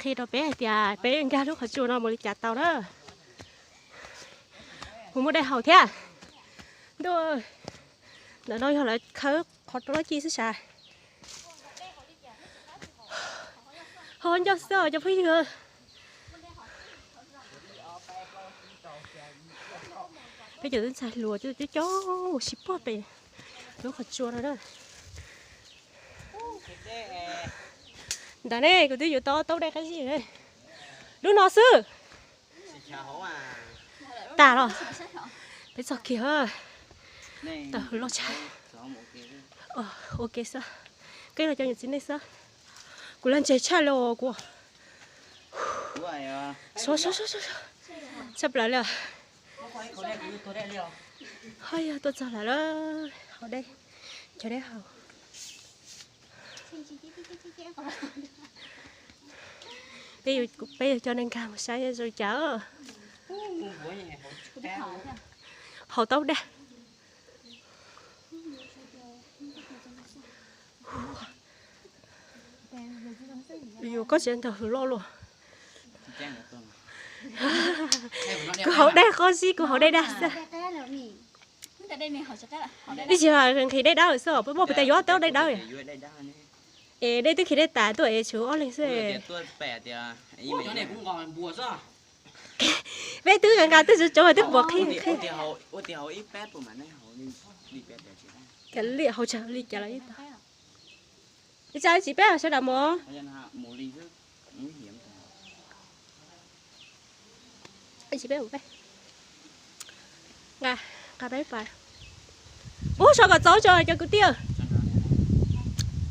Qhia rau peb hais tias peb nkag lub qhov tsua no mus li cas tau na. Kuv muaj daim haus thiab. Ntuj, ntawm no yog lawv khawb qhov rau lub ci xwb sas. Ho ncauj xwb cov phooj ywg. Peb cov tub ntxhais hluas coob coob sib puag pem lub qhov tsua no na. Ntawd ne kuv twb yuav tau taub dej qab zib. Lub no xwb. Tas los. Peb txog kiag. Tawm hws loj tshaj. Ua ke xwb. Koj los cov niam txiv neej xwb. Kuv lag ntseg tshaj li kuv. Sov sov sov sov. Tshaj plaws li. Ho yog tuaj txog lawm lawm. Haus dej. Cov dej haus. Peb yuav coj nej nkag mus saib zoo cas. Haus taub dej. Yus koj tsis ntog hws loj luaj. Kuv haus dej qab zib, kuv haus dej daj xwb. Ib tsis nqhis dej dawb xwb, muaj puas tas yuav taub dej dawb. Es dej twb khi dej tas tuaj es tshuav ob leeg xwb. Peb twb nqa nqa twb tsuv tsuv twb puas qhib qhib. Kav liam haus tsawg li cas los yeej tau. Ib tsam tsis peb sawv daws mus. Tsis peb mus peb. Nqa, nqa peb pas. Ub, so kom txaus tso cov kwv tij.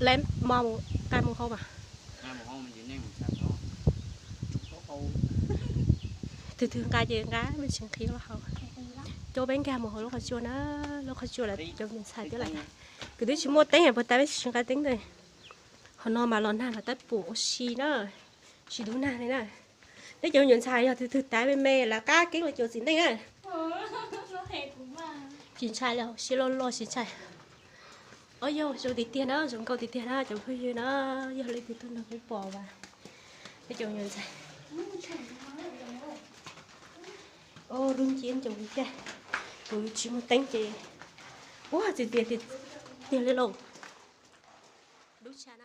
Lawv mos mus, nqa mus hauv mas. Tus twg nqa ces nqa, peb tsis nqhis lawm hauv. Coj peb nkag mus hauv lub qhov tsua na, lub qhov tsua lawv cov me ntxhais twb lawm. Kuv twb tsis muaj teeb puas tas peb tsis nqa teeb ntawd. Qhov no mas los nag los tab pum ua si na, tsis dub nag li na. Peb cov me nyuam ntxhais yog tus twg tas me me lawv qab keeb los cov txiv neej na. Tsis ntshai li, siab loj loj tsis ntshai. Ob yog zoo tiag tiag na, zoo nkauj tiag tiag na cov phooj ywg na, yog leej twg tuaj nrog peb pom mas peb cov me nyuam ntxhais. Lub nciab ncoos li tiag, kuv tsis muaj teeb ces ua txiv tiag tiag li lauj. Dub tshaj na.